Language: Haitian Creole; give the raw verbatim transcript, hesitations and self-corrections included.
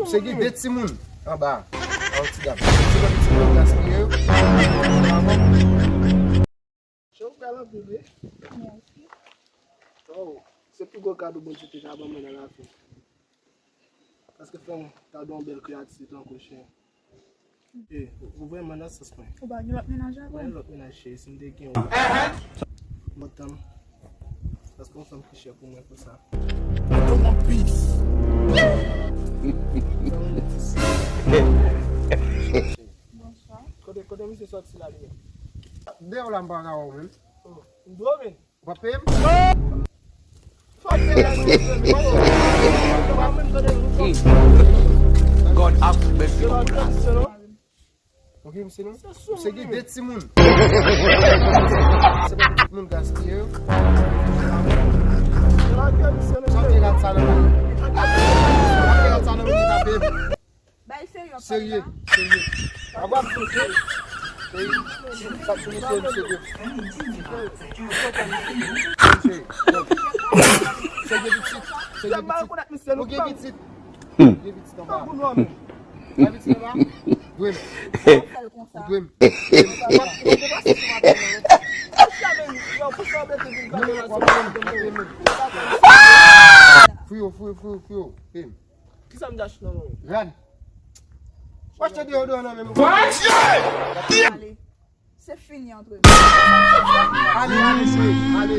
Se gen de timoun anba a, yon ti dam. Se pa de timoun gaspiye yo. Jan w bèl anpil, wi. Oh, se pi gwo kado Bondye te ka ban mwen nan lavi m. Paske fè m kado yon bèl kreyati tankou chen. E, ou vrèman nan sans mwen. Ou pa gen lòt mennaj avè m? Mwen lòt mennaj cheri, si m te gen yon. Mwen tann. Paske yon fanm ki chè pou mwen konsa. Bonswa. Kote, kote misye sòti la, li menm? Deyò la, m pa ka wè w menm. Oh, m dwe vin. W ap peye m? Fòk se lè nou vin. God have mercy upon us. Ok, misye non? Se gen de timoun. Se pa de timoun gaspiye yo. Sa w te rat sa nan men. Sa w te rat sa nan men, misye pa peye m. Bay serye, serye, serye. Aba m sou ke. Sa k sou misye, misye de. Misye, misye gen pitit. Misye gen pitit. Ou gen pitit. Ou gen pitit anba. Ou gen pitit anba. Dwe m. Ou dwe m. Dwe m. Fouyo, fouyo, fouyo, fouyo. Peye m. Kisa m te achte nan men w? Rad. W achte deyò deyò nan men m. Ale. Se fini antre nou. Ale, ale, cheri, ale.